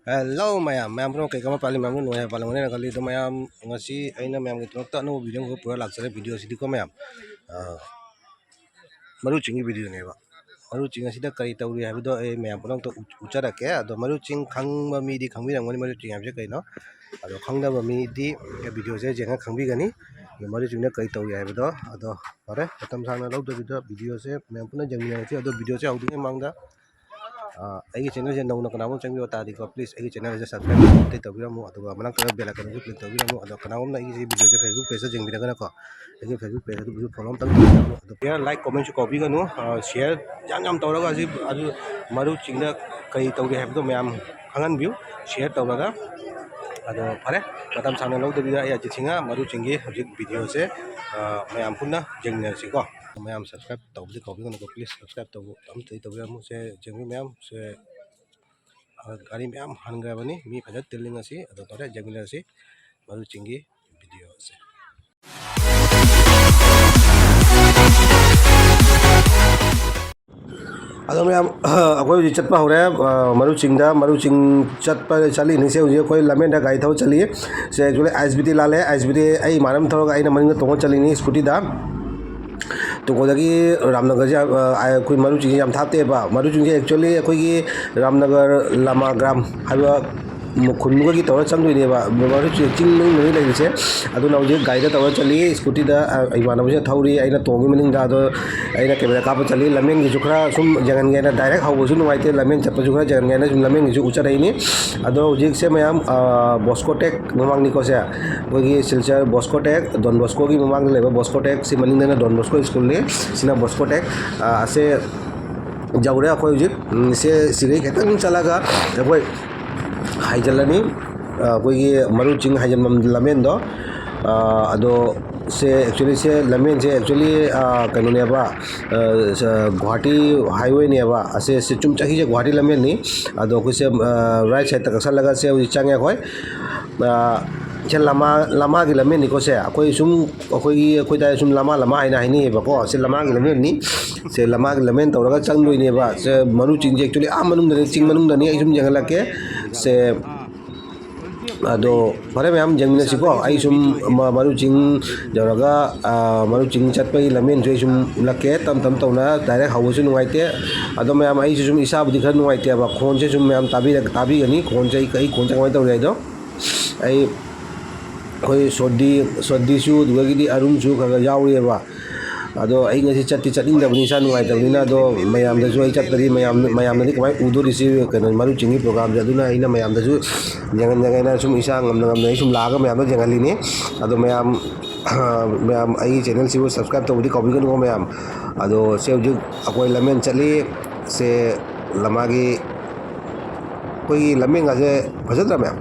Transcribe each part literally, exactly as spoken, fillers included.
Hello ꯃꯌꯥꯝ, ꯃꯌꯥꯝ ꯄꯨꯝꯅꯃꯛ ꯀꯩ ꯀꯃꯥꯏ ꯄꯥꯜꯂꯤ? ꯃꯌꯥꯝ ꯂꯣꯏ ꯅꯨꯡꯉꯥꯏ ꯄꯥꯜꯂꯝꯒꯅꯤ ꯍꯥꯏꯅ ꯈꯜꯂꯤ꯫ ꯑꯗꯣ ꯃꯌꯥꯝ, ꯉꯁꯤ ꯑꯩꯅ ꯃꯌꯥꯝꯒꯤꯗꯃꯛꯇ ꯑꯅꯧꯕ ꯚꯤꯗꯤꯑꯣ ꯑꯃꯈꯛ ꯄꯨꯔ ꯂꯥꯛꯆꯔꯦ꯫ ꯚꯤꯗꯤꯑꯣꯁꯤꯗꯤꯀꯣ ꯃꯌꯥꯝ, ꯑ, ꯃꯔꯨ ꯆꯤꯡꯒꯤ ꯚꯤꯗꯤꯑꯣꯅꯦꯕ꯫ ꯃꯔꯨ ꯆꯤꯡ ꯑꯁꯤꯗ ꯀꯔꯤ ꯇꯧꯔꯤ ꯍꯥꯏꯕꯗꯣ ꯑꯩ ꯃꯌꯥꯝ ꯄꯨꯝꯅꯃꯛꯇ ꯎꯠ-, ꯎꯠꯆꯔꯛꯀꯦ꯫ ꯑꯗꯣ ꯃꯔꯨ ꯆꯤꯡ ꯈꯪꯕ ꯃꯤꯗꯤ ꯈꯪꯕꯤꯔꯝꯒꯅꯤ, ꯃꯔꯨ ꯆꯤꯡ ꯍꯥꯏꯕꯁꯦ ꯀꯩꯅꯣ꯫ ꯑꯗꯣ ꯈꯪꯗꯕ ꯃꯤꯗꯤ ꯚꯤꯗꯤꯑꯣꯁꯦ ꯌꯦꯡꯉ ꯈꯪꯕꯤꯒꯅꯤ꯫ ꯑꯗꯣ ꯃꯔꯨ ꯆꯤꯡꯗ ꯀꯔꯤ ꯇꯧꯔꯤ ꯍꯥꯏꯕꯗꯣ꯫ ꯑꯗꯣ ꯐꯔꯦ, ꯃꯇꯝ ꯁꯥꯡꯅ ꯂꯧꯗꯕꯤꯗ ꯚꯤꯗꯤꯑꯣꯁꯦ ꯃꯌꯥꯝ ꯄꯨꯟꯅ ꯌꯦꯡꯃꯤꯟꯅꯔꯁꯤ꯫ ꯑꯗꯣ ꯚꯤꯗꯤꯑꯣꯁꯦ ꯍꯧꯗ꯭ꯔꯤꯉꯩ ꯃꯃꯥꯡꯗ ꯑ, ꯑꯩꯒꯤ ꯆꯦꯅꯦꯜꯁꯦ ꯅꯧꯅ ꯀꯅꯥꯒꯨꯝꯕ ꯆꯪꯕꯤꯕ ꯇꯥꯔꯗꯤꯀꯣ, please ꯑꯩꯒꯤ ꯆꯦꯅꯦꯜꯁꯦ subscribe ꯑꯃꯨꯛꯇ ꯇꯧꯕꯤꯔꯝꯃꯣ, ꯑꯗꯨꯒ ꯃꯅꯥꯛꯇ bell icon ꯑꯗꯨ click ꯇꯧꯕꯤꯔꯝꯃꯣ꯫ ꯑꯗꯣ ꯀꯅꯥꯒꯨꯝꯕꯅ ꯑꯩꯒꯤ ꯁꯤ ꯚꯤꯗꯤꯑꯣꯁꯦ Facebook pageꯇ ꯌꯦꯡꯕꯤꯔꯒꯅꯀꯣ, ꯑꯩꯒꯤ Facebook page ꯑꯗꯨꯕꯨꯁꯨ follow ꯑꯃꯇꯪ ꯇꯧꯕꯤꯔꯝꯃꯣ꯫ ꯑꯗꯣ share, like, commentꯁꯨ ꯀꯥꯎꯕꯤꯒꯅꯨ꯫ ꯑ, share ꯌꯥꯝ ꯌꯥꯝ ꯇꯧꯔꯒ ꯍꯧꯖꯤꯛ ꯑꯗꯨ ꯃꯔꯨ ꯆꯤꯡꯗ ꯀꯔꯤ ꯇꯧꯔꯤ ꯍꯥꯏꯕꯗꯣ ꯃꯌꯥꯝ ꯈꯪꯍꯟꯕꯤꯌꯨ, share ꯇꯧꯔꯒ꯫ ꯑꯗꯣ ꯐꯔꯦ, ꯃꯇꯝ ꯁꯥꯡꯅ ꯂꯧꯗꯕꯤꯗ ꯑꯩ ꯑꯖꯤꯠ ꯁꯤꯡꯍ ꯃꯔꯨ ꯆꯤꯡꯒꯤ ꯍꯧꯖꯤꯛ ꯚꯤꯗꯤꯑꯣꯁꯦ, ꯑ, ꯃꯌꯥꯝ ꯄꯨꯟꯅ ꯌꯦꯡꯃꯤꯟꯅꯔꯁꯤꯀꯣ꯫ ꯃꯌꯥꯝ subscribe ꯇꯧꯕꯗꯤ ꯀꯥꯎꯕꯤꯒꯅꯨꯀꯣ, please subscribe ꯇꯧꯕ ꯑꯝꯇꯗꯤ ꯇꯧꯕꯤꯔꯝꯃꯣ꯫ ꯁꯦ, ꯌꯦꯡꯕꯤꯌꯨ ꯃꯌꯥꯝ, ꯁꯦ, ꯑ, ꯒꯥꯔꯤ ꯃꯌꯥꯝ ꯍꯟꯈ꯭ꯔꯕꯅꯤ, ꯃꯤ ꯐꯖ ꯇꯤꯜꯂꯤ ꯉꯁꯤ꯫ ꯑꯗꯣ ꯐꯔꯦ, ꯌꯦꯡꯃꯤꯟꯅꯔꯁꯤ ꯃꯔꯨ ꯆꯤꯡꯒꯤ ꯚꯤꯗꯤꯑꯣ ꯑꯁꯦ꯫ ꯑꯗꯣ ꯃꯌꯥꯝ, ꯑꯩꯈꯣꯏ ꯍꯧꯖꯤꯛ ꯆꯠꯄ ꯍꯧꯔꯦ, ꯑ, ꯃꯔꯨ ꯆꯤꯡꯗ꯫ ꯃꯔꯨ ꯆꯤꯡ ꯆꯠꯄ, ꯆꯠꯂꯤꯅꯤꯁꯦ ꯍꯧꯖꯤꯛ ꯑꯩꯈꯣꯏ ꯂꯝꯕꯦꯟꯗ ꯒꯥꯔꯤ ꯊꯧꯔ ꯆꯠꯂꯤ꯫ ꯁꯦ, actually, ISBT ꯂꯥꯜꯂꯦ꯫ ISBT ꯑꯩ ꯏꯃꯥꯟꯅꯕ ꯊꯧꯔꯒ ꯑꯩꯅ ꯃꯅꯤꯡꯗ ꯇꯣꯡꯉ ꯆꯠꯂꯤꯅꯤ scootyꯗ꯫ ꯇꯨꯀꯣꯗꯒꯤ ꯔꯥꯝꯅꯒꯔꯁꯦ, ꯑ, ꯑꯩꯈꯣꯏ ꯃꯔꯨ ꯆꯤꯡꯁꯦ ꯌꯥꯝ ꯊꯥꯞꯇꯦꯕ꯫ ꯃꯔꯨ ꯆꯤꯡꯁꯦ actually ꯑꯩꯈꯣꯏꯒꯤ ꯔꯥꯝꯅꯒꯔ ꯂꯃꯥꯒ꯭ꯔꯥꯝ ꯍꯥꯏꯕ ꯈꯨꯟꯗꯨꯒꯤ ꯇꯧꯔ ꯆꯪꯗꯣꯏꯅꯦꯕ꯫ ꯃꯔꯨ ꯆꯤꯡ ꯆꯤꯡ ꯃꯅꯨꯡꯗꯅꯤ ꯂꯩꯔꯤꯁꯦ꯫ ꯑꯗꯨꯅ ꯍꯧꯖꯤꯛ ꯒꯥꯔꯤꯗ ꯇꯧꯔ ꯆꯠꯂꯤ, scootyꯗ, ꯑ, ꯏꯃꯥꯟꯅꯕꯁꯤꯅ ꯊꯧꯔꯤ, ꯑꯩꯅ ꯇꯣꯡꯉꯤ ꯃꯅꯤꯡꯗ꯫ ꯑꯗꯣ ꯑꯩꯅ camera ꯀꯥꯞꯄ ꯆꯠꯂꯤ꯫ ꯂꯝꯕꯦꯟꯒꯤꯁꯨ ꯈꯔ ꯁꯨꯝ ꯌꯦꯡꯍꯟꯒꯦꯅ, direct ꯍꯧꯕꯁꯨ ꯅꯨꯡꯉꯥꯏꯇꯦ, ꯂꯝꯕꯦꯟ ꯆꯠꯄꯁꯨ ꯈꯔ ꯌꯦꯡꯍꯟꯒꯦꯅ ꯁꯨꯝ ꯂꯝꯕꯦꯟꯒꯤꯁꯨ ꯎꯠꯆꯔꯛꯏꯅꯤ꯫ ꯑꯗꯣ ꯍꯧꯖꯤꯛꯁꯦ ꯃꯌꯥꯝ, ꯑ, ꯕꯣꯁꯀꯣꯇꯦꯛ ꯃꯃꯥꯡꯅꯤꯀꯣ ꯁꯦ꯫ ꯑꯩꯈꯣꯏꯒꯤ ꯁꯤꯜꯆꯔ ꯕꯣꯁꯀꯣꯇꯦꯛ, ꯗꯣꯟ ꯕꯣꯁꯀꯣꯒꯤ ꯃꯃꯥꯡꯗ ꯂꯩꯕ ꯕꯣꯁꯀꯣꯇꯦꯛ, ꯁꯤ ꯃꯅꯤꯡꯗꯅ ꯗꯣꯟ ꯕꯣꯁꯀꯣ schoolꯅꯤ, ꯁꯤꯅ ꯕꯣꯁꯀꯣꯇꯦꯛ, ꯑ, ꯑꯁꯦ ꯌꯧꯔꯦ꯫ ꯑꯩꯈꯣꯏ ꯍꯧꯖꯤꯛ, ꯎꯝ, ꯁꯦ ꯁꯤꯗꯒꯤ ꯈꯤꯇꯪ ꯆꯠꯂꯒ ꯑꯩꯈꯣꯏ ꯍꯥꯏꯖꯤꯜꯂꯅꯤ, ꯑ, ꯑꯩꯈꯣꯏꯒꯤ ꯃꯔꯨ ꯆꯤꯡ ꯍꯥꯏꯖꯤꯟꯐꯝ ꯂꯝꯕꯦꯟꯗꯣ꯫ ꯑ, ꯑꯗꯣ ꯁꯦ actually ꯁꯦ ꯂꯝꯕꯦꯟꯁꯦ actually, ꯑ, ꯀꯩꯅꯣꯅꯦꯕ, ꯑ, ꯁ-, ꯒꯨꯍꯥꯇꯤ highwayꯅꯦꯕ꯫ ꯑꯁꯦ, ꯁꯤ ꯆꯨꯝ ꯆꯍꯤꯁꯦ ꯒꯨꯍꯥꯇꯤ ꯂꯝꯕꯦꯟꯅꯤ꯫ ꯑꯗꯣ ꯑꯩꯈꯣꯏꯁꯦ, ꯑ, right sideꯇ ꯀꯛꯁꯜꯂꯒ ꯁꯦ ꯍꯧꯖꯤꯛ ꯆꯪꯉꯦ ꯑꯩꯈꯣꯏ꯫ ꯑ, ꯁꯦ ꯂꯃꯥ, ꯂꯃꯥꯒꯤ ꯂꯝꯕꯦꯟꯅꯤꯀꯣ ꯁꯦ꯫ ꯑꯩꯈꯣꯏ ꯁꯨꯝ, ꯑꯩꯈꯣꯏꯒꯤ, ꯑꯩꯈꯣꯏ ꯗꯥꯏꯗ ꯁꯨꯝ ꯂꯃꯥ, ꯂꯃꯥ ꯍꯥꯏꯅ ꯍꯥꯏꯅꯩꯌꯦꯕꯀꯣ꯫ ꯁꯦ ꯂꯃꯥꯒꯤ ꯂꯝꯕꯦꯟꯅꯤ꯫ ꯁꯦ ꯂꯃꯥꯒꯤ ꯂꯝꯕꯦꯟ ꯇꯧꯔꯒ ꯆꯪꯗꯣꯏꯅꯦꯕ꯫ ꯁꯦ ꯃꯔꯨ ꯆꯤꯡꯁꯦ actually ꯑꯥ ꯃꯅꯨꯡꯗꯅꯤ, ꯆꯤꯡ ꯃꯅꯨꯡꯗꯅꯤ꯫ ꯑꯩ ꯁꯨꯝ ꯌꯦꯡꯍꯜꯂꯛꯀꯦ꯫ ꯁꯦ ꯑꯗꯣ ꯐꯔꯦ ꯃꯌꯥꯝ, ꯌꯦꯡꯃꯤꯟꯅꯁꯤꯀꯣ꯫ ꯑꯩ ꯁꯨꯝ ꯃ-, ꯃꯔꯨ ꯆꯤꯡ ꯌꯧꯔꯒ, ꯑꯥ, ꯃꯔꯨ ꯆꯤꯡ ꯆꯠꯄꯒꯤ ꯂꯝꯕꯦꯟꯁꯨ ꯑꯩ ꯁꯨꯝ ꯎꯠꯂꯛꯀꯦ꯫ ꯇꯞ ꯇꯞ ꯇꯧꯅ direct ꯍꯧꯕꯁꯨ ꯅꯨꯡꯉꯥꯏꯇꯦ꯫ ꯑꯗꯣ ꯃꯌꯥꯝ, ꯑꯩꯁꯨ ꯁꯨꯝ ꯏꯁꯥꯕꯨꯗꯤ ꯈꯔ ꯅꯨꯡꯉꯥꯏꯇꯦꯕ꯫ ꯈꯣꯟꯁꯦ ꯁꯨꯝ ꯃꯌꯥꯝ ꯇꯥꯕꯤꯔ-, ꯇꯥꯕꯤꯒꯅꯤ꯫ ꯈꯣꯟꯁꯦ ꯑꯩ, ꯑꯩ ꯈꯣꯟꯁꯦ ꯀꯃꯥꯏꯅ ꯇꯧꯔꯤ ꯍꯥꯏꯗꯣ꯫ ꯑꯩ, ꯑꯩꯈꯣꯏ ꯁꯣꯗꯤ, ꯁꯣꯗꯤꯁꯨ, ꯑꯗꯨꯗꯒꯤꯗꯤ ꯑꯔꯨꯟꯁꯨ ꯈꯔ ꯈꯔ ꯌꯥꯎꯔꯤꯑꯕ꯫ ꯑꯗꯣ ꯑꯩ ꯉꯁꯤ ꯆꯠꯇꯤ ꯆꯠꯅꯤꯡꯗꯕꯅꯤ, ꯏꯁꯥ ꯅꯨꯡꯉꯥꯏꯇꯕꯅꯤꯅ꯫ ꯑꯗꯣ ꯃꯌꯥꯝꯗꯁꯨ ꯑꯩ ꯆꯠꯇ꯭ꯔꯗꯤ ꯃꯌꯥꯝ, ꯃꯌꯥꯝꯅꯗꯤ ꯀꯃꯥꯏꯅ ꯎꯗꯣꯔꯤꯁꯤ, ꯀꯩꯅꯣ, ꯃꯔꯨ ꯆꯤꯡꯒꯤ programꯁꯦ? ꯑꯗꯨꯅ ꯑꯩꯅ ꯃꯌꯥꯝꯗꯁꯨ ꯌꯦꯡꯍꯟ-, ꯌꯦꯡꯍꯟꯅ ꯁꯨꯝ ꯏꯁꯥ ꯉꯝꯅ ꯉꯝꯅ ꯑꯩ ꯁꯨꯝ ꯂꯥꯛꯑꯒ ꯃꯌꯥꯝꯗ ꯌꯦꯡꯍꯜꯂꯤꯅꯤ꯫ ꯑꯗꯣ ꯃꯌꯥꯝ, ꯃꯌꯥꯝ ꯑꯩꯒꯤ channelꯁꯤꯕꯨ subscribe ꯇꯧꯕꯗꯤ ꯀꯥꯎꯕꯤꯒꯅꯨꯀꯣ ꯃꯌꯥꯝ꯫ ꯑꯗꯣ ꯁꯦ ꯍꯧꯖꯤꯛ ꯑꯩꯈꯣꯏ ꯂꯝꯕꯦꯟ ꯆꯠꯂꯤ꯫ ꯁꯦ ꯂꯃꯥꯒꯤ ꯑꯩꯈꯣꯏꯒꯤ ꯂꯝꯕꯦꯟꯒꯁꯦ ꯐꯖꯗ꯭ꯔꯥ ꯃꯌꯥꯝ?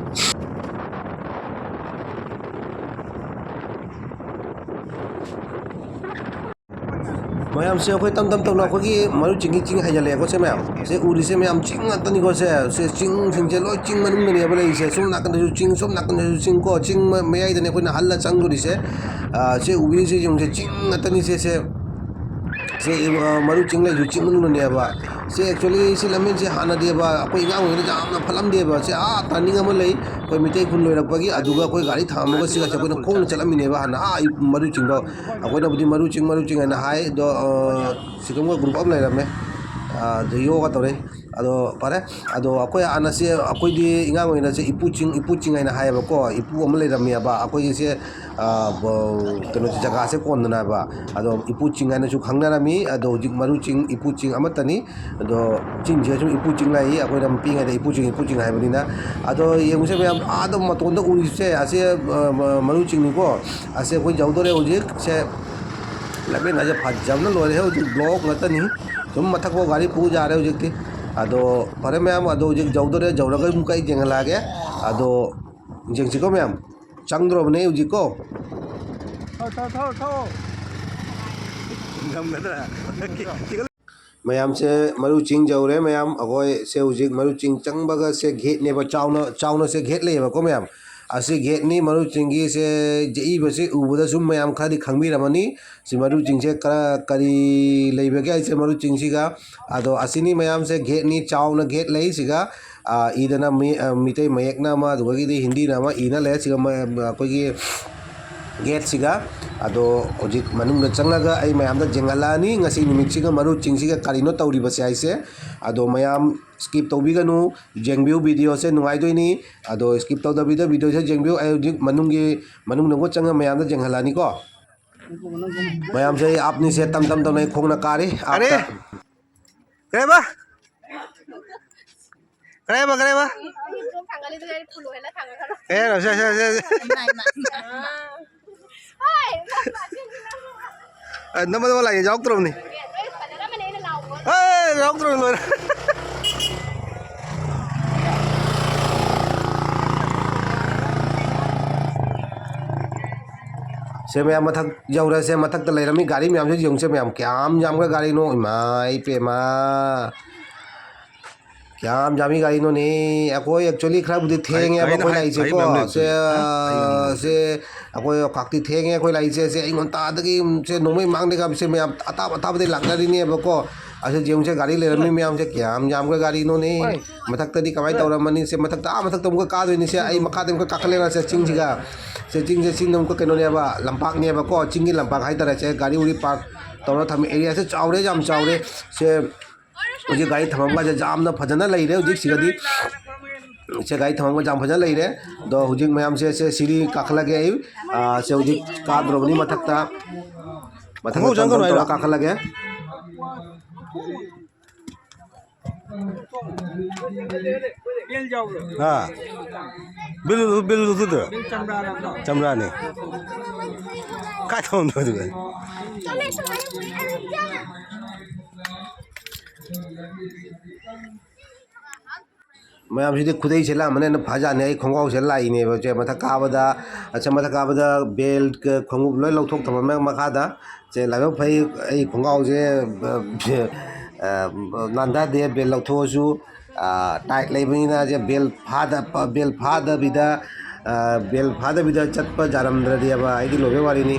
ꯃꯌꯥꯝꯁꯦ ꯑꯩꯈꯣꯏ ꯇꯞ ꯇꯞ ꯇꯞꯅ ꯑꯩꯈꯣꯏꯒꯤ ꯃꯔꯨ ꯆꯤꯡꯒꯤ ꯆꯤꯡ ꯍꯩꯖꯤꯜꯂꯛꯑꯦꯀꯣ꯫ ꯁꯦ ꯃꯌꯥꯝ, ꯁꯦ ꯎꯔꯤꯁꯦ ꯃꯌꯥꯝ ꯆꯤꯡ ꯉꯥꯛꯇꯅꯤꯀꯣ꯫ ꯁꯦ, ꯁꯦ ꯆꯤꯡꯁꯤꯡꯁꯦ ꯂꯣꯏ ꯆꯤꯡ ꯃꯅꯨꯡꯗꯅꯦꯕ ꯂꯩꯔꯤꯁꯦ꯫ ꯁꯣꯝ ꯅꯥꯀꯟꯗꯁꯨ ꯆꯤꯡ, ꯁꯣꯝ ꯅꯥꯀꯟꯗꯁꯨ ꯆꯤꯡ ꯀꯣ꯫ ꯆꯤꯡ ꯃ-, ꯃꯌꯥꯏꯗꯅꯦ ꯑꯩꯈꯣꯏꯅ ꯍꯜꯂ ꯆꯪꯗꯣꯔꯤꯁꯦ꯫ ꯑꯥ, ꯁꯦ ꯎꯕꯤꯔꯤꯁꯦ ꯌꯦꯡꯉꯨꯁꯦ, ꯆꯤꯡ ꯉꯥꯛꯇꯅꯤ ꯁꯦ, ꯁꯦ꯫ ꯁꯦ, ꯑ, ꯃꯔꯨ ꯆꯤꯡ ꯂꯩꯁꯨ ꯆꯤꯡ ꯃꯅꯨꯡꯗꯅꯦꯕ꯫ ꯁꯦ, actually, ꯁꯤ ꯂꯝꯕꯦꯟꯁꯦ ꯍꯥꯟꯅꯗꯤꯕ ꯑꯩꯈꯣꯏ ꯑꯉꯥꯡ ꯑꯣꯏꯔꯤꯉꯩꯗ ꯌꯥꯝꯅ ꯐꯠꯂꯝꯗꯦꯕ꯫ ꯁꯦ, ꯑꯥ turning ꯑꯃ ꯂꯩ, ꯑꯩꯈꯣꯏ ꯃꯤꯇꯩ ꯈꯨꯟ ꯂꯣꯏꯔꯛꯄꯒꯤ, ꯑꯗꯨꯒ ꯑꯩꯈꯣꯏ ꯒꯥꯔꯤ ꯊꯥꯝꯃꯒ ꯁꯤꯒꯁꯦ ꯑꯩꯈꯣꯏꯅ ꯈꯣꯡꯅ ꯆꯠꯂꯝꯃꯤꯅꯦꯕ ꯍꯥꯟꯅ, ꯑꯥ, ꯃꯔꯨ ꯆꯤꯡꯗꯣ꯫ ꯑꯩꯈꯣꯏꯅꯕꯨꯗꯤ ꯃꯔꯨ ꯆꯤꯡ, ꯃꯔꯨ ꯆꯤꯡ ꯍꯥꯏꯅ ꯍꯥꯏ, ꯑꯗꯣ, ꯑ, ꯁꯤꯒꯨꯝꯕ group ꯑꯃ ꯂꯩꯔꯝꯃꯦ, ꯑ, ꯑꯗꯨ ꯌꯣꯒ ꯇꯧꯔꯦ꯫ ꯑꯗꯣ ꯐꯔꯦ, ꯑꯗꯣ ꯑꯩꯈꯣꯏ ꯍꯥꯟꯅꯁꯦ, ꯑꯩꯈꯣꯏꯗꯤ ꯑꯉꯥꯡ ꯑꯣꯏꯔꯤꯉꯩꯗꯁꯦ ꯏꯄꯨ ꯆꯤꯡ, ꯏꯄꯨ ꯆꯤꯡ ꯍꯥꯏꯅ ꯍꯥꯏꯌꯦꯕꯀꯣ꯫ ꯏꯄꯨ ꯑꯃ ꯂꯩꯔꯝꯃꯦꯕ ꯑꯩꯈꯣꯏꯒꯤꯁꯦ, ꯑ, ꯕ-, ꯀꯩꯅꯣꯁꯦ, ꯖꯒꯥꯁꯦ ꯀꯣꯟꯗꯅꯕ꯫ ꯑꯗꯣ ꯏꯄꯨ ꯆꯤꯡ ꯍꯥꯏꯅꯁꯨ ꯈꯪꯅꯔꯝꯃꯤ꯫ ꯑꯗꯣ ꯍꯧꯖꯤꯛ ꯃꯔꯨ ꯆꯤꯡ, ꯏꯄꯨ ꯆꯤꯡ ꯑꯃꯠꯇꯅꯤ꯫ ꯑꯗꯣ ꯆꯤꯡꯁꯤꯗ ꯁꯨꯝ ꯏꯄꯨ ꯆꯤꯡ ꯂꯩ, ꯑꯩꯈꯣꯏꯅ ꯄꯤꯛꯏꯉꯩꯗ ꯏꯄꯨ ꯆꯤꯡ, ꯏꯄꯨ ꯆꯤꯡ ꯍꯥꯏꯕꯅꯤꯅ꯫ ꯑꯗꯣ ꯌꯦꯡꯉꯨꯁꯦ ꯃꯌꯥꯝ, ꯑꯥꯗ ꯃꯇꯣꯟꯗ ꯎꯔꯤꯁꯦ, ꯑꯁꯦ, ꯑ, ꯃ-, ꯃꯔꯨ ꯆꯤꯡꯅꯤꯀꯣ꯫ ꯑꯁꯦ ꯑꯩꯈꯣꯏ ꯌꯧꯗꯣꯔꯦ ꯍꯧꯖꯤꯛ꯫ ꯁꯦ ꯂꯝꯕꯦꯟ ꯍꯥꯏꯁꯦ ꯐꯖꯕꯅ ꯂꯣꯏꯔꯦ ꯍꯧꯖꯤꯛ, block ꯉꯥꯛꯇꯅꯤ꯫ ꯁꯨꯝ ꯃꯊꯛꯐꯥꯎ ꯒꯥꯔꯤ ꯄꯨ ꯌꯥꯔꯦ ꯍꯧꯖꯤꯛꯇꯤ꯫ ꯑꯗꯣ ꯐꯔꯦ ꯃꯌꯥꯝ, ꯑꯗꯣ ꯍꯧꯖꯤꯛ ꯌꯧꯗꯣꯔꯦ, ꯌꯧꯔꯒ ꯑꯃꯨꯛꯀ ꯑꯩ ꯌꯦꯡꯍꯜꯂꯛꯑꯒꯦ꯫ ꯑꯗꯣ ꯌꯦꯡꯁꯤꯀꯣ ꯃꯌꯥꯝ, ꯆꯪꯗ꯭ꯔꯣꯕꯅꯦ ꯍꯧꯖꯤꯛꯀꯣ꯫ ꯊꯧ, ꯊꯧ, ꯊꯧ, ꯊꯧ꯫ ꯉꯝꯒꯗ꯭ꯔꯥ? ꯃꯌꯥꯝꯁꯦ ꯃꯔꯨ ꯆꯤꯡ ꯌꯧꯔꯦ ꯃꯌꯥꯝ꯫ ꯑꯩꯈꯣꯏ ꯁꯦ ꯍꯧꯖꯤꯛ ꯃꯔꯨ ꯆꯤꯡ ꯆꯪꯕꯒ ꯁꯦ gateꯅꯦꯕ, ꯆꯥꯎꯅ, ꯆꯥꯎꯅ ꯁꯦ gate ꯂꯩꯌꯦꯕꯀꯣ ꯃꯌꯥꯝ꯫ ꯑꯁꯤ ꯒꯦꯠꯅꯤ, ꯃꯔꯨꯞꯁꯤꯡꯒꯤꯁꯦ ꯌꯦꯛꯏꯕꯁꯤ ꯎꯕꯗ ꯁꯨꯝ ꯃꯌꯥꯝ ꯈꯔꯗꯤ ꯈꯪꯕꯤꯔꯝꯃꯅꯤ꯫ ꯁꯤ ꯃꯔꯨꯞꯁꯤꯡꯁꯦ ꯀꯔ-, ꯀꯔꯤ ꯂꯩꯕꯒꯦ ꯍꯥꯏꯁꯦ ꯃꯔꯨꯞꯁꯤꯡꯁꯤꯒ꯫ ꯑꯗꯣ ꯑꯁꯤꯅꯤ ꯃꯌꯥꯝꯁꯦ ꯒꯦꯠꯅꯤ, ꯆꯥꯎꯅ ꯒꯦꯠ ꯂꯩ ꯁꯤꯒ, ꯑ, ꯏꯗꯅ ꯃꯤ-, ꯑ, ꯃꯤꯇꯩ ꯃꯌꯦꯛꯅ ꯑꯃ, ꯑꯗꯨꯗꯒꯤꯗꯤ ꯍꯤꯟꯗꯤꯅ ꯑꯃ ꯏꯅ ꯂꯩ ꯁꯤꯒ ꯃ-, ꯑꯩꯈꯣꯏꯒꯤ ꯒꯦꯠꯁꯤꯒ꯫ ꯑꯗꯣ ꯍꯧꯖꯤꯛ ꯃꯅꯨꯡꯗ ꯆꯪꯂꯒ ꯑꯩ ꯃꯌꯥꯝꯗ ꯌꯦꯡꯍꯜꯂꯛꯑꯅꯤ ꯉꯁꯤ ꯅꯨꯃꯤꯠꯁꯤꯒ ꯃꯔꯨꯞꯁꯤꯡꯁꯤꯒ ꯀꯔꯤꯅꯣ ꯇꯧꯔꯤꯕꯁꯦ ꯍꯥꯏꯁꯦ꯫ ꯑꯗꯣ ꯃꯌꯥꯝ skip ꯇꯧꯕꯤꯒꯅꯨ, ꯌꯦꯡꯕꯤꯌꯨ, videoꯁꯦ ꯅꯨꯡꯉꯥꯏꯗꯣꯏꯅꯤ꯫ ꯑꯗꯣ skip ꯇꯧꯗꯕꯤꯗ videoꯁꯦ ꯌꯦꯡꯕꯤꯌꯨ꯫ ꯑꯩ ꯍꯧꯖꯤꯛ ꯃꯅꯨꯡꯒꯤ, ꯃꯅꯨꯡꯗ ꯑꯃꯨꯛ ꯆꯪꯉ ꯃꯌꯥꯝꯗ ꯌꯦꯡꯍꯜꯂꯛꯑꯅꯤꯀꯣ꯫ ꯃꯌꯥꯝꯁꯦ ꯑꯩ ꯑꯞꯅꯤꯁꯦ ꯇꯝ ꯇꯝ ꯇꯝꯅ ꯑꯩ ꯈꯣꯡꯅ ꯀꯥꯔꯤ꯫ ꯑꯔꯦ! ꯑꯞꯇ꯫ ꯀꯩꯕ? ꯀꯔꯦꯕ, ꯀꯔꯦꯕ? ꯀꯩ ꯍꯥꯏꯅꯣ? ꯁꯦ, ꯁꯦ, ꯁꯦ, ꯁꯦ꯫ ꯑ, ꯅꯝꯕ, ꯅꯝꯕ ꯂꯥꯛꯑꯦ, ꯌꯥꯎꯔꯛꯇ꯭ꯔꯕꯅꯤ꯫ ꯑꯦ, ꯌꯥꯎꯔꯛꯇ꯭ꯔꯕꯅꯤ, ꯂꯣꯏꯔꯦ꯫ ꯁꯦ, ꯃꯌꯥꯝ ꯃꯊꯛ ꯌꯧꯔꯁꯦ, ꯃꯊꯛꯇ ꯂꯩꯔꯝꯃꯤ ꯒꯥꯔꯤ ꯃꯌꯥꯝꯁꯦ ꯌꯦꯡꯉꯨꯁꯦ ꯃꯌꯥꯝ, ꯀꯌꯥꯝ ꯌꯥꯝꯈ꯭ꯔ ꯒꯥꯔꯤꯅꯣ, ꯏꯃꯥ, ꯏꯄꯦꯝꯃ꯫ ꯀꯌꯥꯝ ꯌꯥꯝꯃꯤ ꯒꯥꯔꯤꯅꯣꯅꯦ? ꯑꯩꯈꯣꯏ actually ꯈꯔꯕꯨꯗꯤ ꯊꯦꯡꯉꯦꯕ ꯑꯩꯈꯣꯏ ꯂꯥꯛꯏꯁꯦꯀꯣ꯫ ꯁꯦ, ꯁꯦ, ꯑꯩꯈꯣꯏ ꯈꯥꯛꯇꯤ ꯊꯦꯡꯉꯦ ꯑꯩꯈꯣꯏ ꯂꯥꯛꯏꯁꯦ꯫ ꯁꯦ, ꯑꯩ ꯉꯟꯇꯥꯗꯒꯤ, ꯁꯦ, ꯅꯣꯡꯃꯩ ꯃꯥꯡꯗꯒꯤ ꯁꯦ ꯃꯌꯥꯝ ꯑꯊꯥꯞ ꯑꯊꯥꯞꯄꯗꯒꯤ ꯂꯥꯛꯅꯔꯤꯅꯦꯕꯀꯣ꯫ ꯑꯁꯤ ꯌꯦꯡꯉꯨꯁꯦ, ꯒꯥꯔꯤ ꯂꯩꯔꯝꯃꯤ ꯃꯌꯥꯝꯁꯦ ꯀꯌꯥꯝ ꯌꯥꯝꯈ꯭ꯔ ꯒꯥꯔꯤꯅꯣꯅꯦ? ꯃꯊꯛꯇꯗꯤ ꯀꯃꯥꯏꯅ ꯇꯧꯔꯝꯃꯅꯤ? ꯁꯦ, ꯃꯊꯛꯇ, ꯑꯥ ꯃꯊꯛꯇ ꯑꯃꯨꯛꯀ ꯀꯥꯗꯣꯏꯅꯤ꯫ ꯁꯦ, ꯑꯩ ꯃꯈꯥꯗ ꯑꯃꯨꯛꯀ ꯀꯥꯈꯠꯂꯦꯅ ꯁꯦ ꯆꯤꯡꯁꯤꯒ꯫ ꯁꯦ, ꯆꯤꯡꯁꯦ, ꯆꯤꯡꯗ ꯑꯃꯨꯛꯀ ꯀꯩꯅꯣꯅꯦꯕ, ꯂꯝꯄꯥꯛꯅꯦꯕꯀꯣ, ꯆꯤꯡꯒꯤ ꯂꯝꯄꯥꯛ ꯍꯥꯏꯇꯥꯔꯦ꯫ ꯁꯦ, ꯒꯥꯔꯤ ꯎꯔꯤ park ꯇꯧꯔ ꯊꯝꯃꯤ꯫ Areaꯁꯦ ꯆꯥꯎꯔꯦ, ꯌꯥꯝ ꯆꯥꯎꯔꯦ꯫ ꯁꯦ, ꯍꯧꯖꯤꯛ ꯒꯥꯔꯤ ꯊꯝꯐꯝꯒꯁꯦ ꯌꯥꯝꯅ ꯐꯖꯅ ꯂꯩꯔꯦ ꯍꯧꯖꯤꯛ ꯁꯤꯗꯗꯤ꯫ ꯁꯦ, ꯒꯥꯔꯤ ꯊꯝꯐꯝꯒ ꯌꯥꯝ ꯐꯖꯅ ꯂꯩꯔꯦ꯫ ꯑꯗꯣ ꯍꯧꯖꯤꯛ ꯃꯌꯥꯝꯁꯦ, ꯁꯦ, ꯁꯤꯔꯤ ꯀꯥꯈꯠꯂꯒꯦ ꯑꯩ꯫ ꯑꯥ, ꯁꯦ, ꯍꯧꯖꯤꯛ ꯀꯥꯗ꯭ꯔꯣꯕꯅꯤ ꯃꯊꯛꯇ꯫ ꯃꯊꯛꯇ ꯈꯣꯡꯎꯞ ꯆꯪꯒꯅꯨ ꯇꯝ ꯇꯝ ꯇꯧꯔ ꯍꯥꯏꯔꯣ? ꯀꯥꯈꯠꯂꯒꯦ꯫ ꯍꯥ? Bill, bill ꯂꯧꯊꯣꯛꯇꯣꯏꯔꯣ? ꯆꯝꯄ꯭ꯔꯥꯅꯤ꯫ ꯀꯥꯏ ꯊꯝꯃꯝꯗꯣꯏꯕ ꯑꯗꯨꯒ? ꯃꯌꯥꯝꯁꯤꯗꯤ ꯈꯨꯗꯩ ꯁꯦꯠꯂꯛꯑꯝꯕꯅꯤꯅ ꯐꯖꯅꯤ꯫ ꯑꯩ ꯈꯣꯡꯒ꯭ꯔꯥꯎ ꯁꯦꯠꯂ ꯂꯥꯛꯏꯅꯦꯕ꯫ ꯁꯦ, ꯃꯊꯛ ꯀꯥꯕꯗ, ꯑꯁ, ꯃꯊꯛ ꯀꯥꯕꯗ belt, ꯈꯣꯡꯎꯞ ꯂꯣꯏ ꯂꯧꯊꯣꯛ ꯊꯝꯃꯝꯃꯦ ꯃꯈꯥꯗ꯫ ꯁꯦ, ꯂꯥꯏꯕꯛ ꯐꯩ, ꯑꯩ ꯈꯣꯡꯒ꯭ꯔꯥꯎꯁꯦ, ꯑ, ꯑ, ꯅꯥꯟꯊꯗꯦ, belt ꯂꯧꯊꯣꯛꯑꯁꯨ, ꯑ, tight ꯂꯩꯕꯅꯤꯅ꯫ ꯁꯦ, belt ꯐꯥꯗ-, belt ꯐꯥꯗꯕꯤꯗ, ꯑ, bell ꯐꯥꯗꯕꯤꯗ ꯆꯠꯄ ꯌꯥꯔꯝꯗ꯭ꯔꯗꯤꯕ ꯑꯩꯗꯤ ꯂꯣꯏꯕꯩ ꯋꯥꯔꯤꯅꯤ꯫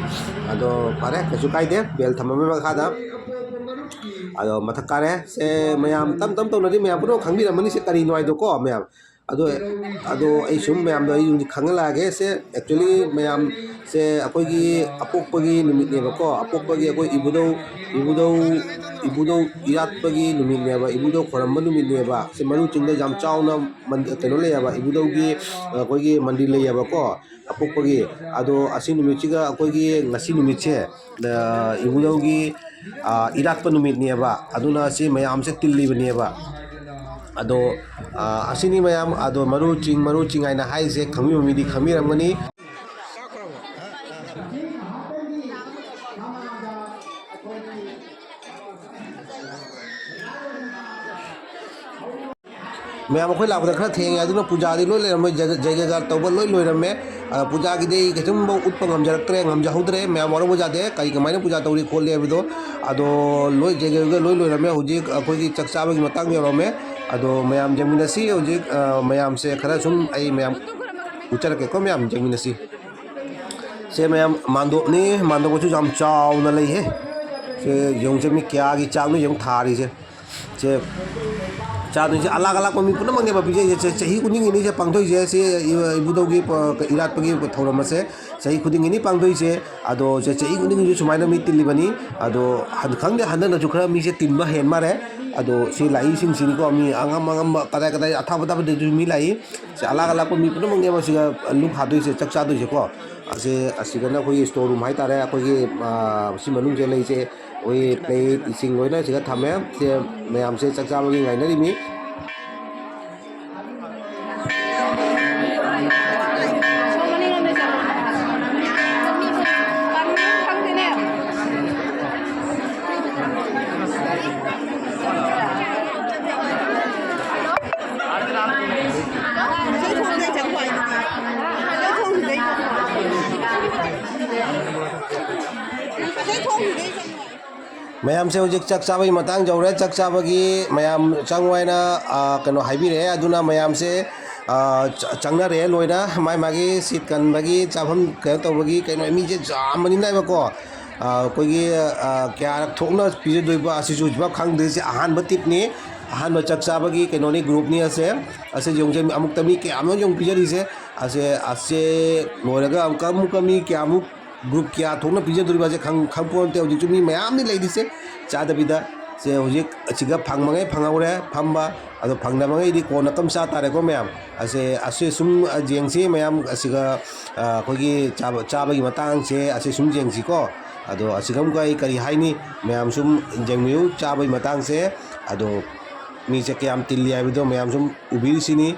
ꯑꯗꯣ ꯐꯔꯦ, ꯀꯩꯁꯨ ꯀꯥꯏꯗꯦ, bell ꯊꯝꯃꯝꯃꯦ ꯃꯈꯥꯗ꯫ ꯑꯗꯣ ꯃꯊꯛ ꯀꯥꯔꯦ꯫ ꯁꯦ, ꯃꯌꯥꯝ ꯇꯞ ꯇꯞ ꯇꯧꯅꯗꯤ ꯃꯌꯥꯝ ꯄꯨꯝꯅꯃꯛ ꯈꯪꯕꯤꯔꯝꯃꯅꯤ ꯁꯦ ꯀꯔꯤꯅꯣ ꯍꯥꯏꯗꯣꯀꯣ ꯃꯌꯥꯝ꯫ ꯑꯗꯣ, ꯑꯗꯣ ꯑꯩ ꯁꯨꯝ ꯃꯌꯥꯝꯗꯣ ꯑꯩ ꯈꯪꯍꯜꯂꯛꯑꯒꯦ꯫ ꯁꯦ, actually ꯃꯌꯥꯝ, ꯁꯦ ꯑꯩꯈꯣꯏꯒꯤ ꯑꯄꯣꯛꯄꯒꯤ ꯅꯨꯃꯤꯠꯅꯦꯕꯀꯣ꯫ ꯑꯄꯣꯛꯄꯒꯤ ꯑꯩꯈꯣꯏ ꯏꯕꯨꯙꯧ, ꯏꯕꯨꯙꯧ, ꯏꯕꯨꯙꯧ ꯏꯔꯥꯠꯄꯒꯤ ꯅꯨꯃꯤꯠꯅꯦꯕ, ꯏꯕꯨꯙꯧ ꯈꯣꯏꯔꯝꯕ ꯅꯨꯃꯤꯠꯅꯦꯕ꯫ ꯁꯤ ꯃꯔꯨ ꯆꯤꯡꯗ ꯌꯥꯝ ꯆꯥꯎꯅ ꯃꯟ-, ꯀꯩꯅꯣ ꯂꯩꯌꯦꯕ, ꯏꯕꯨꯙꯧꯒꯤ, ꯑꯩꯈꯣꯏꯒꯤ ꯃꯟꯗꯤꯔ ꯂꯩꯌꯦꯕꯀꯣ, ꯑꯄꯣꯛꯄꯒꯤ꯫ ꯑꯗꯣ ꯑꯁꯤ ꯅꯨꯃꯤꯠꯁꯤꯒ ꯑꯩꯈꯣꯏꯒꯤ ꯉꯁꯤ ꯅꯨꯃꯤꯠꯁꯦ, ꯑ, ꯏꯕꯨꯙꯧꯒꯤ, ꯑ, ꯏꯔꯥꯠꯄ ꯅꯨꯃꯤꯠꯅꯦꯕ꯫ ꯑꯗꯨꯅ ꯁꯤ ꯃꯌꯥꯝꯁꯦ ꯇꯤꯜꯂꯤꯕꯅꯦꯕ꯫ ꯑꯗꯣ, ꯑ, ꯑꯁꯤꯅꯤ ꯃꯌꯥꯝ꯫ ꯑꯗꯣ ꯃꯔꯨ ꯆꯤꯡ, ꯃꯔꯨ ꯆꯤꯡ ꯍꯥꯏꯅ ꯍꯥꯏꯔꯤꯁꯦ ꯈꯪꯕꯤꯕ ꯃꯤꯗꯤ ꯈꯪꯕꯤꯔꯝꯒꯅꯤ꯫ ꯃꯌꯥꯝ ꯑꯩꯈꯣꯏ ꯂꯥꯛꯄꯗ ꯈꯔ ꯊꯦꯡꯉꯦ, ꯑꯗꯨꯅ ꯄꯨꯖꯥꯗꯤ ꯂꯣꯏ ꯂꯩꯔꯝꯃꯦ, ꯖꯩꯒ-, ꯖꯩꯒꯒ ꯇꯧꯕ ꯂꯣꯏ ꯂꯣꯏꯔꯝꯃꯦ꯫ ꯑ, ꯄꯨꯖꯥꯒꯤꯗꯤ ꯑꯩ ꯀꯩꯁꯨꯝꯐꯥꯎ ꯎꯠꯄ ꯉꯝꯖꯔꯛꯇ꯭ꯔꯦ, ꯉꯝꯖꯍꯧꯗ꯭ꯔꯦ꯫ ꯃꯌꯥꯝ ꯋꯥꯔꯧꯕ ꯌꯥꯗꯦ, ꯀꯔꯤ ꯀꯃꯥꯏꯅ ꯄꯨꯖꯥ ꯇꯧꯔꯤ ꯈꯣꯠꯂꯤ ꯍꯥꯏꯕꯗꯣ꯫ ꯑꯗꯣ ꯂꯣꯏ ꯖꯩꯒꯒ ꯂꯣꯏ ꯂꯣꯏꯔꯝꯃꯦ꯫ ꯍꯧꯖꯤꯛ ꯑꯩꯈꯣꯏꯒꯤ ꯆꯥꯛ ꯆꯥꯕꯒꯤ ꯃꯇꯥꯡ ꯌꯧꯔꯝꯃꯦ꯫ ꯑꯗꯣ ꯃꯌꯥꯝ ꯌꯦꯡꯃꯤꯟꯅꯁꯤ꯫ ꯍꯧꯖꯤꯛ, ꯑ, ꯃꯌꯥꯝꯁꯦ ꯈꯔ ꯁꯨꯝ ꯑꯩ ꯃꯌꯥꯝ ꯎꯠꯆꯔꯛꯀꯦꯀꯣ, ꯃꯌꯥꯝ ꯌꯦꯡꯃꯤꯟꯅꯁꯤ꯫ ꯁꯦ ꯃꯌꯥꯝ, ꯃꯥꯟꯗꯣꯞꯅꯤ, ꯃꯥꯟꯗꯣꯞ ꯑꯁꯤꯁꯨ ꯌꯥꯝ ꯆꯥꯎꯅ ꯂꯩꯍꯦ꯫ ꯁꯦ ꯌꯦꯡꯉꯨꯁꯦ, ꯃꯤ ꯀꯌꯥꯒꯤ ꯆꯥꯡꯅꯣ ꯌꯦꯡꯉꯨ ꯊꯥꯔꯤꯁꯦ꯫ ꯁꯦ ꯆꯥꯗꯣꯏꯁꯦ ꯑꯂꯥꯛ ꯑꯂꯥꯛꯄ ꯃꯤ ꯄꯨꯝꯅꯃꯛꯅꯦꯕ ꯄꯤꯖꯩꯁꯦ꯫ ꯁꯦ ꯆꯍꯤ ꯈꯨꯗꯤꯡꯒꯤꯅꯤ ꯁꯦ ꯄꯥꯡꯊꯣꯛꯏꯁꯦ꯫ ꯁꯤ ꯏꯕ-, ꯏꯕꯨꯙꯧꯒꯤ ꯄ-, ꯏꯔꯥꯠꯄꯒꯤ ꯊꯧꯔꯝ ꯑꯁꯦ ꯆꯍꯤ ꯈꯨꯗꯤꯡꯒꯤꯅꯤ ꯄꯥꯡꯊꯣꯛꯏꯁꯦ꯫ ꯑꯗꯣ ꯁꯦ ꯆꯍꯤ ꯈꯨꯗꯤꯡꯒꯤꯁꯨ ꯁꯨꯃꯥꯏꯅ ꯃꯤ ꯇꯤꯜꯂꯤꯕꯅꯤ꯫ ꯑꯗꯣ ꯍꯟ-, ꯈꯪꯗꯦ, ꯍꯟꯗꯛꯅꯁꯨ ꯈꯔ ꯃꯤꯁꯦ ꯇꯤꯟꯕ ꯍꯦꯟ ꯃꯥꯜꯂꯦ꯫ ꯑꯗꯣ ꯁꯤ ꯂꯥꯛꯏꯁꯤꯡꯁꯤꯅꯤꯀꯣ, ꯃꯤ ꯑꯉꯝ ꯑꯉꯝꯕ ꯀꯗꯥꯏ ꯀꯗꯥꯏ ꯑꯊꯥꯞ ꯑꯊꯥꯞꯄꯗꯁꯨ ꯃꯤ ꯂꯥꯛꯏ꯫ ꯁꯦ ꯑꯂꯥꯛ ꯑꯂꯥꯛꯄ ꯃꯤ ꯄꯨꯝꯅꯃꯛꯅꯦꯕ ꯁꯤꯗ ꯂꯨꯞ ꯍꯥꯗꯣꯏꯁꯦ, ꯆꯥꯛ ꯆꯥꯗꯣꯏꯁꯦꯀꯣ꯫ ꯑꯁꯤ, ꯑꯁꯤꯗꯅ ꯑꯩꯈꯣꯏꯒꯤ store room ꯍꯥꯏꯇꯥꯔꯦ, ꯑꯩꯈꯣꯏꯒꯤ, ꯑ, ꯁꯤ ꯃꯅꯨꯡꯁꯤꯗ ꯂꯩꯁꯦ꯫ ꯑꯩꯈꯣꯏꯒꯤ plate ꯏꯁꯤꯡ ꯂꯣꯏꯅ ꯁꯤꯗ ꯊꯝꯃꯦ꯫ ꯁꯦ ꯃꯌꯥꯝꯁꯦ ꯆꯥꯛ ꯆꯥꯕꯒꯤ ꯉꯥꯏꯅꯔꯤꯃꯤ꯫ ꯃꯌꯥꯝꯁꯦ ꯍꯧꯖꯤꯛ ꯆꯥꯛ ꯆꯥꯕꯒꯤ ꯃꯇꯥꯡ ꯌꯧꯔꯦ꯫ ꯆꯥꯛ ꯆꯥꯕꯒꯤ ꯃꯌꯥꯝ ꯆꯪꯉꯣ ꯍꯥꯏꯅ, ꯑ, ꯀꯩꯅꯣ ꯍꯥꯏꯕꯤꯔꯛꯑꯦ꯫ ꯑꯗꯨꯅ ꯃꯌꯥꯝꯁꯦ ꯑꯥ, ꯆ-, ꯆꯪꯅꯔꯦ ꯂꯣꯏꯅ꯫ ꯃꯥꯏ ꯃꯥꯒꯤ ꯁꯤꯠ ꯀꯟꯕꯒꯤ, ꯆꯥꯐꯝ ꯀꯩꯅꯣ ꯇꯧꯕꯒꯤ, ꯀꯩꯅꯣ, ꯃꯤꯁꯦ ꯌꯥꯝꯕꯅꯤꯅ ꯍꯥꯏꯕꯀꯣ꯫ ꯑꯥ, ꯑꯩꯈꯣꯏꯒꯤ, ꯑꯥ, ꯀꯌꯥꯔꯛ ꯊꯣꯛꯅ ꯄꯤꯖꯗꯣꯏꯕ ꯑꯁꯤꯁꯨ ꯍꯧꯖꯤꯛꯐꯥꯎ ꯈꯪꯗ꯭ꯔꯤꯁꯦ꯫ ꯑꯍꯥꯟꯕ ꯇꯤꯞꯅꯤ, ꯑꯍꯥꯟꯕ ꯆꯥꯛ ꯆꯥꯕꯒꯤ ꯀꯩꯅꯣꯅꯤ, ꯒ꯭ꯔꯨꯞꯅꯤ ꯑꯁꯦ꯫ ꯑꯁꯦ ꯌꯦꯡꯉꯨꯁꯦ, ꯑꯃꯨꯛꯇ ꯃꯤ ꯀꯌꯥꯃꯨꯛ ꯌꯦꯡꯉꯨ ꯄꯤꯖꯔꯤꯁꯦ꯫ ꯑꯁꯦ, ꯑꯁꯦ ꯂꯣꯏꯔꯒ ꯑꯃꯨꯛꯀ, ꯑꯃꯨꯛꯀ ꯃꯤ ꯀꯌꯥꯃꯨꯛ, ꯒ꯭ꯔꯨꯞ ꯀꯌꯥ ꯊꯣꯛꯅ ꯄꯤꯖꯗꯣꯔꯤꯕꯁꯦ ꯈꯪ-, ꯈꯪꯄꯣꯟꯇꯦ꯫ ꯍꯧꯖꯤꯛꯁꯨ ꯃꯤ ꯃꯌꯥꯝꯗꯤ ꯂꯩꯔꯤꯁꯦ ꯆꯥꯗꯕꯤꯗ꯫ ꯁꯦ, ꯍꯧꯖꯤꯛ ꯑꯁꯤꯒ ꯐꯪꯕꯉꯩ ꯐꯪꯍꯧꯔꯦ ꯐꯝꯕ, ꯑꯗꯣ ꯐꯪꯗꯕꯉꯩꯗꯤ ꯀꯣꯟꯅ ꯀꯝ ꯆꯥ ꯇꯥꯔꯦꯀꯣ ꯃꯌꯥꯝ꯫ ꯑꯁꯦ, ꯑꯁꯦ ꯁꯨꯝ, ꯑ, ꯌꯦꯡꯁꯤ ꯃꯌꯥꯝ, ꯑꯁꯤꯒ, ꯑ, ꯑꯩꯈꯣꯏꯒꯤ ꯆꯥꯕ, ꯆꯥꯕꯒꯤ ꯃꯇꯥꯡꯁꯦ ꯑꯁꯤ ꯁꯨꯝ ꯌꯦꯡꯁꯤꯀꯣ꯫ ꯑꯗꯣ ꯑꯁꯤꯒ ꯑꯃꯨꯛꯀ ꯑꯩ ꯀꯔꯤ ꯍꯥꯏꯅꯤ, ꯃꯌꯥꯝ ꯁꯨꯝ ꯌꯦꯡꯕꯤꯌꯨ ꯆꯥꯕꯒꯤ ꯃꯇꯥꯡꯁꯦ꯫ ꯑꯗꯣ ꯃꯤꯁꯦ ꯀꯌꯥꯝ ꯇꯤꯜꯂꯤ ꯍꯥꯏꯕꯗꯣ ꯃꯌꯥꯝ ꯁꯨꯝ ꯎꯕꯤꯔꯤꯁꯤꯅꯤ꯫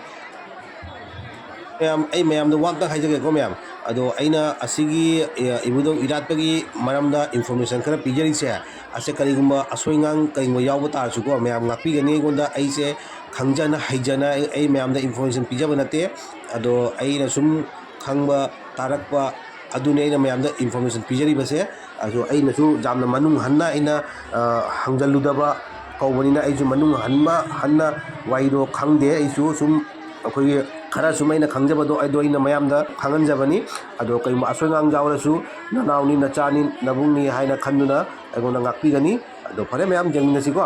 ꯃꯌꯥꯝ, ꯑꯩ ꯃꯌꯥꯝꯗ ꯋꯥ ꯑꯝꯇ ꯍꯥꯏꯖꯒꯦꯀꯣ ꯃꯌꯥꯝ꯫ ꯑꯗꯣ ꯑꯩꯅ ꯑꯁꯤꯒꯤ, ꯑ, ꯏꯕꯨꯙꯧ ꯏꯔꯥꯠꯄꯒꯤ ꯃꯔꯝꯗ information ꯈꯔ ꯄꯤꯖꯔꯤꯁꯦ, ꯑꯁꯦ ꯀꯔꯤꯒꯨꯝꯕ ꯑꯁꯣꯏ ꯉꯥꯡ ꯀꯔꯤꯒꯨꯝꯕ ꯌꯥꯎꯕ ꯇꯥꯔꯁꯨꯀꯣ ꯃꯌꯥꯝ ꯉꯥꯛꯄꯤꯒꯅꯤ꯫ ꯑꯩꯉꯣꯟꯗ, ꯑꯩꯁꯦ ꯈꯪꯖꯅ ꯍꯩꯖꯅ ꯑꯩ, ꯑꯩ ꯃꯌꯥꯝꯗ information ꯄꯤꯖꯕ ꯅꯠꯇꯦ꯫ ꯑꯗꯣ ꯑꯩꯅ ꯁꯨꯝ ꯈꯪꯕ, ꯇꯥꯔꯛꯄ, ꯑꯗꯨꯅꯤ ꯑꯩꯅ ꯃꯌꯥꯝꯗ information ꯄꯤꯖꯔꯤꯕꯁꯦ꯫ ꯑꯗꯣ ꯑꯩꯅꯁꯨ ꯌꯥꯝꯅ ꯃꯅꯨꯡ ꯍꯟꯅ ꯑꯩꯅ, ꯑ, ꯍꯪꯖꯜꯂꯨꯗꯕ ꯀꯧꯕꯅꯤꯅ ꯑꯩꯁꯨ ꯃꯅꯨꯡ ꯍꯟꯕ, ꯍꯟꯅ ꯋꯥꯔꯤꯗꯣ ꯈꯪꯗꯦ꯫ ꯑꯩꯁꯨ ꯁꯨꯝ ꯑꯩꯈꯣꯏꯒꯤ ꯈꯔ ꯁꯨꯝ ꯑꯩꯅ ꯈꯪꯖꯕꯗꯣ ꯑꯩꯗꯣ ꯑꯩꯅ ꯃꯌꯥꯝꯗ ꯈꯪꯍꯟꯖꯕꯅꯤ꯫ ꯑꯗꯣ ꯀꯔꯤꯒꯨꯝꯕ ꯑꯁꯣꯏ ꯑꯉꯥꯡ ꯌꯥꯎꯔꯁꯨ ꯅꯅꯥꯎꯅꯤ, ꯅꯆꯥꯅꯤ, ꯅꯕꯨꯡꯅꯤ ꯍꯥꯏꯅ ꯈꯟꯗꯨꯅ ꯑꯩꯉꯣꯟꯗ ꯉꯥꯛꯄꯤꯒꯅꯤ꯫ ꯑꯗꯣ ꯐꯔꯦ ꯃꯌꯥꯝ ꯌꯦꯡꯃꯤꯟꯅꯁꯤꯀꯣ꯫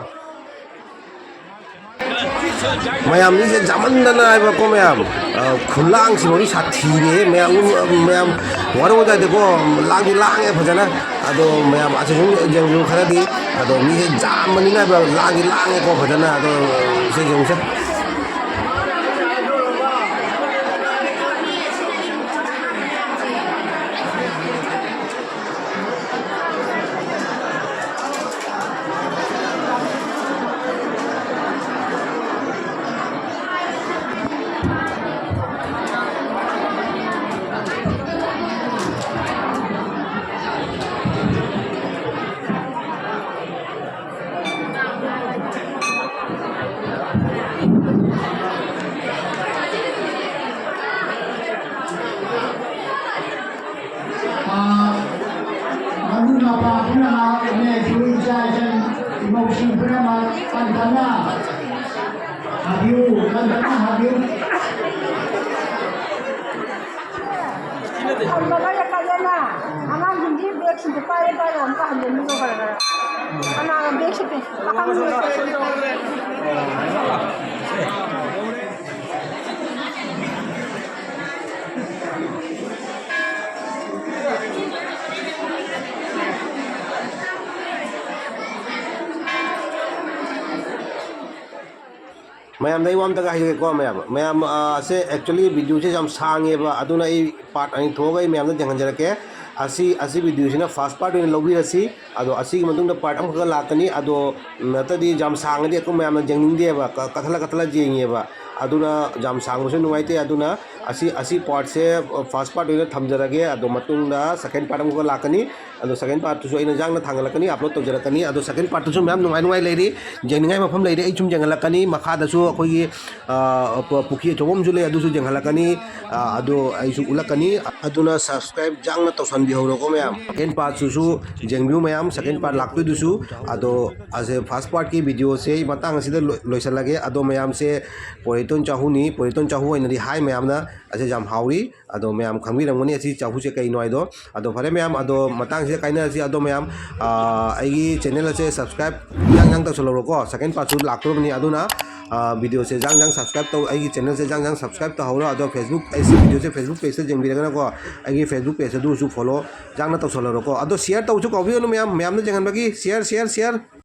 ꯃꯌꯥꯝ ꯃꯤꯁꯦ ꯌꯥꯝꯃꯟꯗꯅ ꯍꯥꯏꯕꯀꯣ ꯃꯌꯥꯝ, ꯑ, ꯈꯨꯂꯥꯡꯁꯤꯃꯗꯤ ꯁꯥꯊꯤꯔꯦ ꯃꯌꯥꯝ꯫ ꯃꯌꯥꯝ ꯋꯥꯔꯧ ꯋꯥꯇꯥꯏꯗꯀꯣ ꯂꯥꯡꯗꯤ ꯂꯥꯡꯉꯦ ꯐꯖꯅ꯫ ꯑꯗꯣ ꯃꯌꯥꯝ ꯑꯁꯤ ꯁꯨꯝ ꯌꯦꯡꯕꯤꯌꯨ ꯈꯔꯗꯤ꯫ ꯑꯗꯣ ꯃꯤꯁꯦ ꯌꯥꯝꯕꯅꯤꯅ ꯍꯥꯏꯕ ꯂꯥꯡꯗꯤ ꯂꯥꯡꯉꯦꯀꯣ ꯐꯖꯅ꯫ ꯑꯗꯣ ꯁꯤ ꯌꯦꯡꯉꯨꯁꯦ꯫ ꯃꯌꯥꯝꯗ ꯑꯩ ꯋꯥ ꯑꯝꯇꯒ ꯍꯥꯏꯖꯒꯦꯀꯣ ꯃꯌꯥꯝ꯫ ꯃꯌꯥꯝ, ꯑ, ꯁꯦ actually video ꯁꯦ ꯌꯥꯝ ꯁꯥꯡꯉꯦꯕ, ꯑꯗꯨꯅ ꯑꯩ part ꯑꯅꯤ ꯊꯣꯛꯑꯒ ꯑꯩ ꯃꯌꯥꯝꯗ ꯌꯦꯡꯍꯟꯖꯔꯛꯀꯦ꯫ ꯑꯁꯤ, ꯑꯁꯤ video ꯁꯤꯅ first part ꯑꯣꯏꯅ ꯂꯧꯕꯤꯔꯁꯤ꯫ ꯑꯗꯣ ꯑꯁꯤꯒꯤ ꯃꯇꯨꯡꯗ part ꯑꯃꯈꯛꯀ ꯂꯥꯛꯀꯅꯤ꯫ ꯑꯗꯣ ꯅꯠꯇ꯭ꯔꯗꯤ ꯌꯥꯝ ꯁꯥꯡꯉꯗꯤ ꯑꯩꯈꯣꯏ ꯃꯌꯥꯝꯅ ꯌꯦꯡꯅꯤꯡꯗꯦꯕ, ꯀ-, ꯀꯛꯊꯠꯂ ꯀꯛꯊꯠꯂ ꯌꯦꯡꯉꯦꯕ꯫ ꯑꯗꯨꯅ ꯌꯥꯝ ꯁꯥꯡꯕꯁꯨ ꯅꯨꯡꯉꯥꯏꯇꯦ꯫ ꯑꯗꯨꯅ ꯑꯁꯤ, ꯑꯁꯤ part ꯁꯦ first part ꯑꯣꯏꯅ ꯊꯝꯖꯔꯒꯦ꯫ ꯑꯗꯣ ꯃꯇꯨꯡꯗ second part ꯑꯃꯈꯛꯀ ꯂꯥꯛꯀꯅꯤ꯫ ꯑꯗꯣ second part ꯇꯨꯁꯨ ꯑꯩꯅ ꯌꯥꯡꯅ ꯊꯥꯡꯒꯠꯂꯛꯀꯅꯤ, upload ꯇꯧꯖꯔꯛꯀꯅꯤ꯫ ꯑꯗꯣ second part ꯇꯨꯁꯨ ꯃꯌꯥꯝ ꯅꯨꯡꯉꯥꯏ ꯅꯨꯡꯉꯥꯏ ꯂꯩꯔꯤ, ꯌꯦꯡꯅꯤꯡꯉꯥꯏ ꯃꯐꯝ ꯂꯩꯔꯤ꯫ ꯑꯩ ꯁꯨꯝ ꯌꯦꯡꯍꯜꯂꯛꯀꯅꯤ꯫ ꯃꯈꯥꯗꯁꯨ ꯑꯩꯈꯣꯏꯒꯤ, ꯑ, ꯄ-, ꯄꯨꯈ꯭ꯔꯤ ꯑꯆꯧꯕ ꯑꯃꯁꯨ ꯂꯩ, ꯑꯗꯨꯁꯨ ꯌꯦꯡꯍꯜꯂꯛꯀꯅꯤ꯫ ꯑ, ꯑꯗꯣ ꯑꯩꯁꯨ ꯎꯠꯂꯛꯀꯅꯤ꯫ ꯑꯗꯨꯅ subscribe ꯌꯥꯡꯅ ꯇꯧꯁꯟꯕꯤꯍꯧꯔꯣꯀꯣ ꯃꯌꯥꯝ꯫ Second part ꯇꯨꯁꯨ ꯌꯦꯡꯕꯤꯌꯨ ꯃꯌꯥꯝ, second part ꯂꯥꯛꯇꯣꯏꯗꯨꯁꯨ꯫ ꯑꯗꯣ ꯑꯁꯦ first part ꯀꯤ video ꯁꯦ ꯃꯇꯥꯡ ꯑꯁꯤꯗ ꯂꯣꯏ-, ꯂꯣꯏꯁꯤꯜꯂꯒꯦ꯫ ꯑꯗꯣ ꯃꯌꯥꯝꯁꯦ ꯄꯣꯏꯔꯩꯇꯣꯟ ꯆꯥꯍꯨꯅꯤ, ꯄꯣꯏꯔꯩꯇꯣꯟ ꯆꯥꯍꯨ ꯑꯣꯏꯅꯗꯤ ꯍꯥꯏ ꯃꯌꯥꯝꯅ꯫ ꯑꯁꯦ ꯌꯥꯝ ꯍꯥꯎꯔꯤ꯫ ꯑꯗꯣ ꯃꯌꯥꯝ ꯈꯪꯕꯤꯔꯝꯒꯅꯤ ꯑꯁꯤ ꯆꯥꯍꯨꯁꯦ ꯀꯩꯅꯣ ꯍꯥꯏꯗꯣ꯫ ꯑꯗꯣ ꯐꯔꯦ ꯃꯌꯥꯝ, ꯑꯗꯣ ꯃꯇꯥꯡꯁꯤꯗ ꯀꯥꯏꯅꯔꯁꯤ꯫ ꯑꯗꯣ ꯃꯌꯥꯝ, ꯑꯥ, ꯑꯩꯒꯤ channel ꯑꯁꯦ subscribe ꯌꯥꯡ ꯌꯥꯡ ꯇꯧꯁꯜꯍꯧꯔꯣꯀꯣ꯫ Second part ꯁꯨ ꯂꯥꯛꯇꯣꯔꯕꯅꯤ, ꯑꯗꯨꯅ, ꯑꯥ, video ꯁꯦ ꯌꯥꯡ ꯌꯥꯡ subscribe ꯇꯧ, ꯑꯩꯒꯤ channel ꯁꯦ ꯌꯥꯡ ꯌꯥꯡ subscribe ꯇꯧꯍꯧꯔꯣ꯫ ꯑꯗꯣ Facebook, ꯑꯩ ꯁꯤ video ꯁꯦ Facebook page ꯇ ꯌꯦꯡꯕꯤꯔꯒꯅꯀꯣ, ꯑꯩꯒꯤ Facebook page ꯑꯗꯨꯁꯨ follow ꯌꯥꯡꯅ ꯇꯧꯁꯜꯍꯧꯔꯣꯀꯣ꯫ ꯑꯗꯣ share ꯇꯧꯕꯁꯨ ꯀꯥꯎꯕꯤꯒꯅꯨ ꯃꯌꯥꯝ, ꯃꯌꯥꯝꯅ ꯌꯦꯡꯍꯟꯕꯒꯤ share, share, share꯫